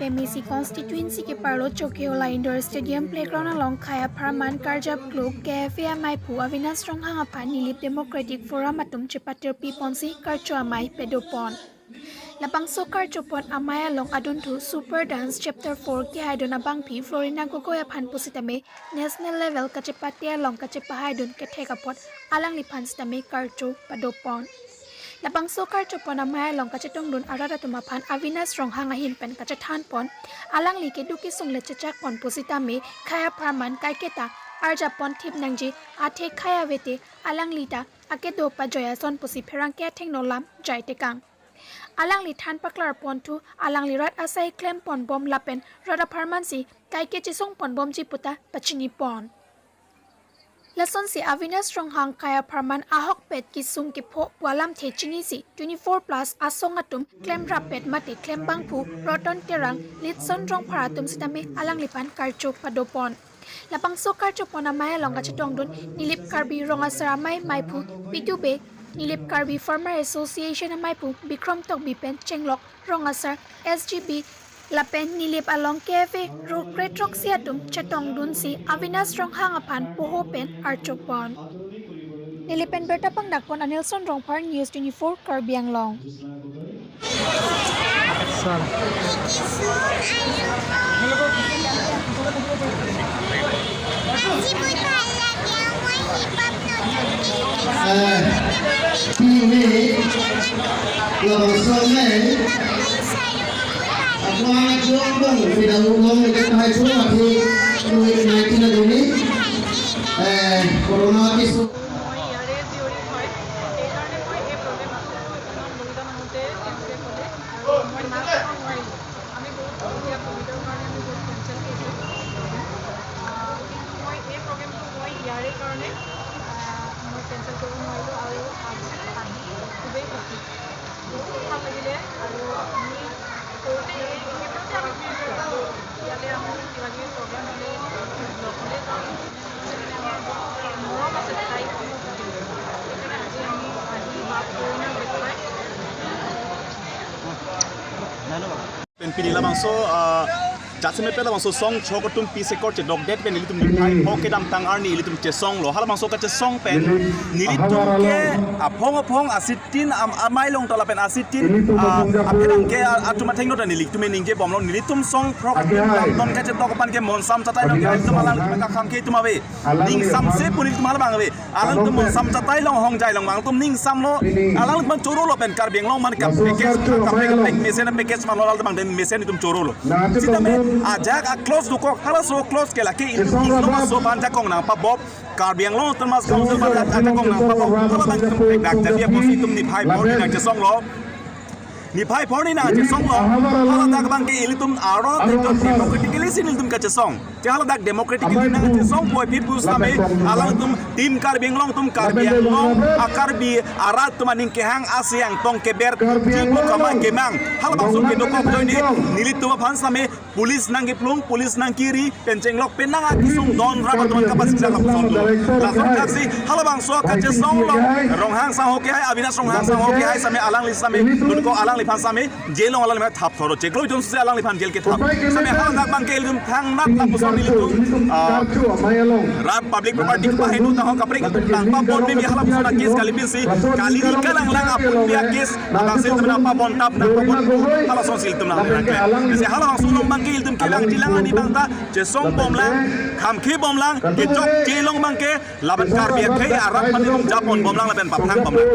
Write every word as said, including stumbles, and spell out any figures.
M A C constituency keparlo Chokihola Indoor Stadium playground along khei apharman karjap klok K F A amaiphu Avinash Ronghang aphan Nilip Democratic Forum atum chepatirpi ponsi karcho amei padopon. Labangso karchopon amei along adunthu Super Dance Chapter four kehaidun abangpi Florina Gogoi aphan pusitame national level kachepate along kachepahaidun kethek apot alangliphan sitame karcho padopon. Labangso karchopon amei along kachetongdun arat atum aphan Avinash Ronghang ahin pen kachethanpon, alangli keduk kesung le chechakpon pusitame khei apharman kaiketa arjappon thip nangji, athe khei avete alangli ta akedo pajoi ason pusi pherangke athengno lam jaitekang. Alangli than paklarponthu alangli rat asai klemponbom lapen rat apharmansi kaike chesongponbomji puta pachinipon. Lasonsi Avinash Ronghang khei apharman ahokpet kesung kepho pu alamthe chinisi twenty-four plus asong atum klemrappet mate klembangphu Roton Terang, Litson Rongphar atum sitame alangliphan karcho padopon. Labangso karchopon amei along kachetongdun Nilip Karbi Rong Asar amei meiphu Pitu Bey, Nilip Karbi Farmer Association ameiphu Bikrom Tokbi pen chenglok Rong Asar S G B lapen Nilip along K F A rukre throksi atum chetongdunsi Avinash Ronghang aphan poho pen archopon. Nilip pen birta pangdakpon Anilson Rongphar, News twenty-four Karbi Anglong. Eh, pini, labangso amei, ako ang ajo bang, pinangulang ito kahit po, ako, covid nineteen na dini, eh, corona case. মই ইয়াৰে জীয়ৰী হয়, সেইকাৰণে মই এই প্ৰগ্ৰেম আছাম কমিশ্যনৰ বলিদান আহোঁতে তেওঁলোকে ক'লে আৰু মই নাচিব নোৱাৰিলোঁ। আমি বহুত এতিয়া ক'ভিডৰ কাৰণে আমি বহুত কেঞ্চেল কৰিছোঁ। আহ, কিন্তু মই এই প্ৰগ্ৰেমটো মই ইয়াৰে কাৰণে, আহ, মই কেঞ্চেল কৰিব নোৱাৰিলোঁ আৰু আজি আহি খুবেই সুখী। বহুত ভাল লাগিলে আৰু আমি সৰুতে এই ক্ষেত্ৰতে আমি ঘূৰি ফুৰোঁ। ইয়াতে আমি কিবা কিবি প্ৰগ্ৰেম হ'লে লগ হ'লে যাওঁ। সেইকাৰণে আমাৰ বহুত মৰম আছে তাইক। সেইকাৰণে আজি আমি আহি বা পুৰণা দেখুৱাই। Pen pini labangso, ah, jasemet pen labangso song throk atum peace accord chedokdet pen nelitum niphai pho kedamtang arni ilitum chesonglo. Halabangso kachesong pen nelitum ke aphong aphong asitin am-, amei along ta lapen asitin, ah, apherangke a-, atum athengno ta nelitum ningjebomlo, nelitum song throk atum lamton kachedok aphan ke monsam chatai along ke atum alang atum kakhang ke atum ave. Ningsamse pu nelitum halabang ave. Alangtum monsam chatai along hongjai along bang atum ningsamlo. Alangtum chorolo pen Karbi Anglong man ka package, ka package mesen, package manlo, alangtum bang den mesen itum chorolo. Sitame ajahak a-clause dokok, halaso clause ke lake itum itum aso aphan jakong nangpabom. Karbi Anglong Autonomous Council aphan jakong nangpabom. Halabang itum pek dak jadi apotsi itum niphai pho arni nangchesonglo. Niphai pho arni nangchesonglo. Haladak bang ke ilitum aro itum democratically si nelitum kachesong. Che haladak democratically nangchesong puvoiphit pusitame alangtum Team Karbi Anglong atum, Karbi Anglong a-Karbi arat atum aning kehang, ase angtong keber, chipu kamai kemang, halabangso kedokok ajoine nelitum aphan sitame police nangkeplung, police nangkiri, pen chenglok pen nangkesung don rap atum kapasik jang lapuson do. Lason thaksi halabangso kachesong along Ronghang sangho kehai, Avinash Ronghang sangho kehai sitame alangli sitame, nutko alangliphan sitame jail along alangliphan thap thoro cheklo itum si alangliphan jail kethap. Sitame haladak bang ke ilitum thangnat lapuson ilitum, ah, rat public property kepaheno tangho kaprek itum nangpabon mimi halapuson a-case kalipinsi kali ni kalang lang apun bi a-case abang si itum nangpabon tap nangpabon halasonsi itum nang. Isi halabangso along bang ke ilitum kelang jilang ani bang ta chesongbomlang, khamkhebomlang, kechokche along bang ke lapen Karbi akhei arat aphan itum japonbomlang lapen paphangbomlang.